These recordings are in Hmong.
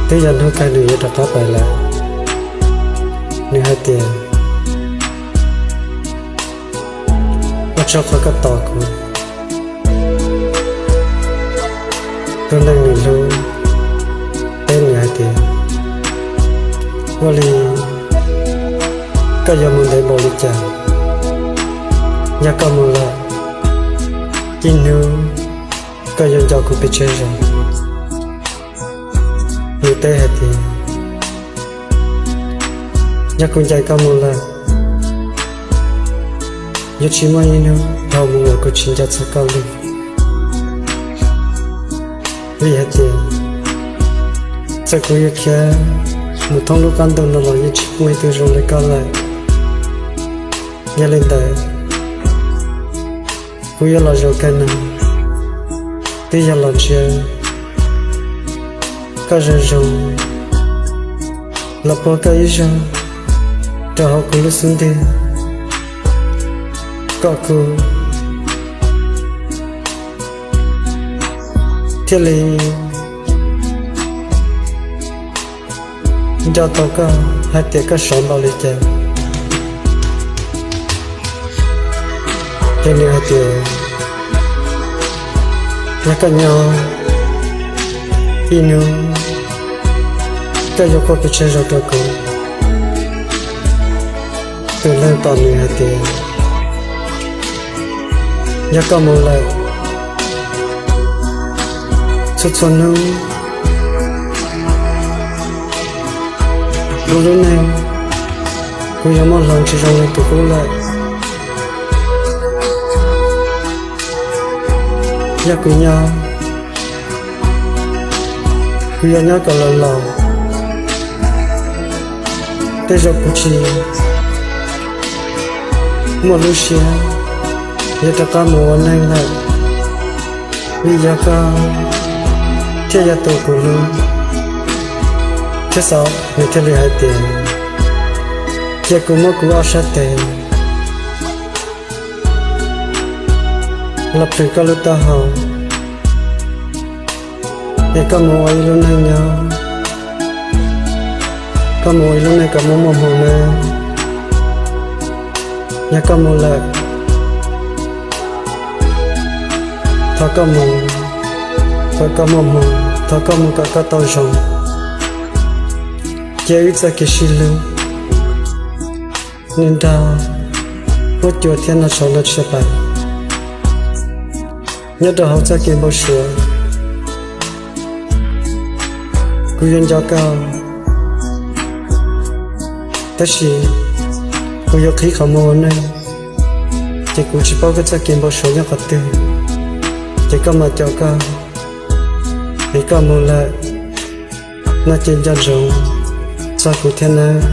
Twb yog hnub kawg nws yuav rov qab pais lawm. Nws hais tias, ua tsaug qhov koj tos kuv. Tus neeg nws hlub teb nws hais tias, ua li koj yuav mus ntev npaum li cas? Yog koj mus lawm, ib hnub koj yuav nco kuv pes tsawg zaus? Nws teb hais tias, yog kuv ncaim koj mus lawm, yuav tsis muaj ib hnub dhau mus uas kuv tsis nco txog koj li. Vim hais tias txawm kuv yuav khiav mus thoob lub qab ntuj no los yeej tsis muaj ib tug zoo li koj lawm. Yog li ntawd, kuv yuav los zoo kawg no, twb yog los ntsia koj zoo zoo, los puag koj ib zaug rau hauv kuv lub xub ntiag, kom kuv thiaj li nco tau koj hais tias koj sov npaum li cas. Ces nws hais tias, yog koj nyob ib hnub, koj yuav quaj pes tsawg zaus rau kuv? Tus neeg teb nws hais tias, yog koj mus lawm, txhua txhua hnub kuv lub neej, kuv yuav muab hloov tsis zoo li tus qub lawm. Yog kuv nyob, kuv yuav nyob kom laus laus, tej zaum kuv tsis muaj lub siab yuav rov qab mus ua neej lawm, vim yog koj thiaj yog tus kuv hlub. Thiab xav, nws thiaj li hais tias, cia kuv muab kuv ob sab tes los plhws koj lub taub hau, es koj mus ua ib lub neej nyob, koj mus ua ib lub neej kom muaj muaj hmoo nawb. Yog koj mus lawm, thov koj mus kom koj muaj hmoo, thov koj mus kom koj tau zoo. Cia wb txoj kev sib hlub nws nrog huab cua thiab noj tshauv noj tshiab pais. Nyob rau hauv txoj kev npau suav, kuv yuav nco koj, tab sis kuv yuav qhib qhov muag ua neej, ces kuv tsis paub koj txoj kev npau suav nyob qhov twg, ces koj mam caum koj, es koj mus lawm no ces nco ntsoov txog kuv thiab nawb.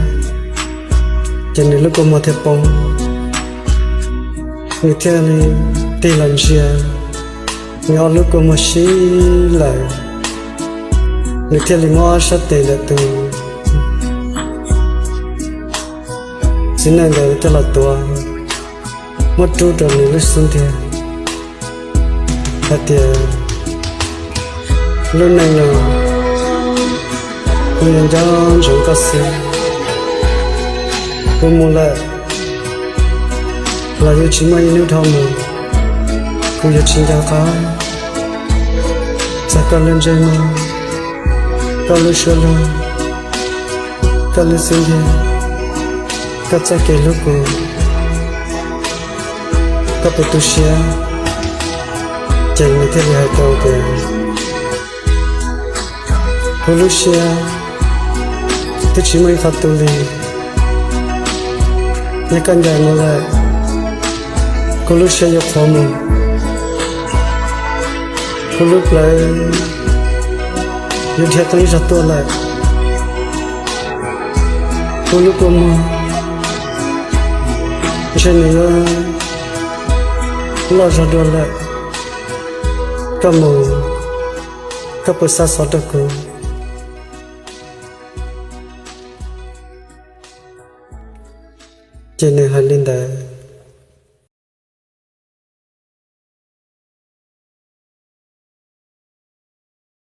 Ces nws lub kua muag thiaj poob, nws thiaj li tig los ntsia, nws ob lub kua muag sib lawm, nws thiaj li muab ob sab tes ntawm tus txiv neej ntawd coj los tuav, muab rub rau nws lub xub ntiag hais tias, lub neej no kuv yuav nco ntsoov koj xwb. Kuv mus lawm los yuav tsis muaj ib hnub dhau mus, kuv yuav tsis nco qab txog koj lub ntsej muag, koj lub suab lug, koj lub xub ntiag, koj txoj kev hlub kuv, koj puas tu siab? Ces nws thiaj li hais rau tias, kuv lub siab twb tsis muaj ib qho tu li, yog koj ncaim mus lawm, kuv lub siab yuav qhuav mus, kuv lub plawv yuav dhia qeeb zog tuaj lawm, kuv lub kua muag ntshe nws yuav loj zog dua lawm. Koj mus, koj puas xa xov rau kuv? Ces nws hais li ntawd,